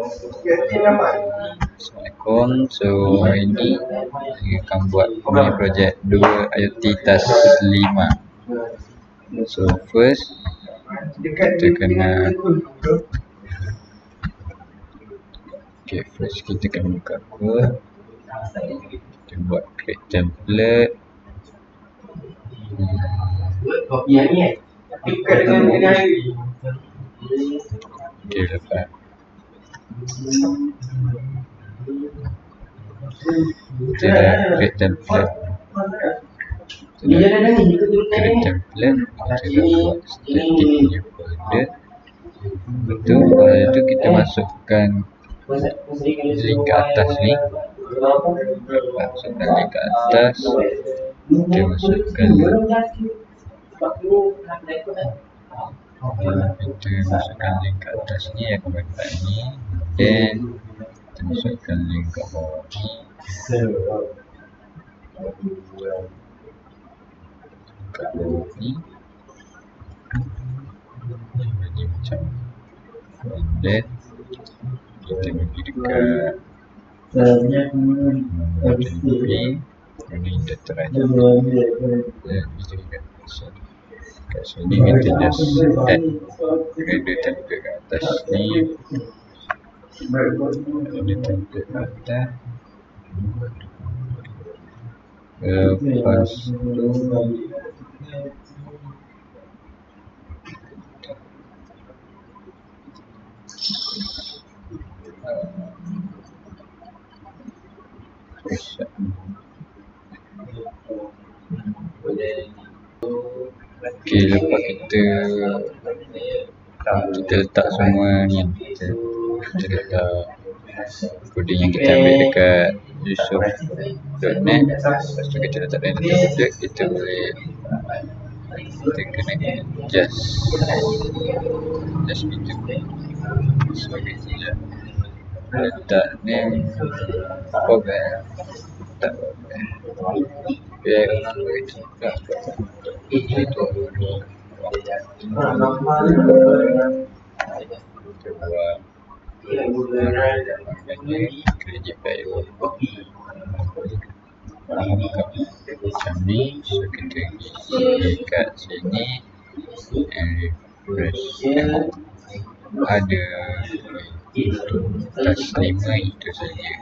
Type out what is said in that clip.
Assalamualaikum. So, hari ini kita akan buat mini project dua ayat tas lima. So, first kita kena, okay, first kita kena buka Word. Kita buat create template. Hmm. Okay, lepas. Kita dah create template. Kita dah create template. Kita dah buat static punya folder. Lepas tu, lepas tu kita masukkan link ke atas ni. Masukkan link ke atas. Kita masukkan, kita masukkan link ke atas ni, yang komentar ni. Then kita masukkan link ke bawah ni. Kat bawah ni. Jadi macam, and then kita pergi dekat, hmm, H T M P, ini data writer. Dan kita dekat sini. Kat sini kita just add, kita tempel kat atas ni. Kita tempel kat atas. Lepas tu, okay, lepas kita, kita letak semua ni, kita, kita letak coding yang kita ambil dekat yusuf dot net. Lepas tu kita letak dalam template, kita boleh, kita kena adjust, adjust itu. So, kita letak ni, apa, tak apa. Okay, itu dulu. Kita buat Kredit pay. Faham tak? Macam ni, so kita isi kat sini, and refresh. Ada itu, tas lima itu saja.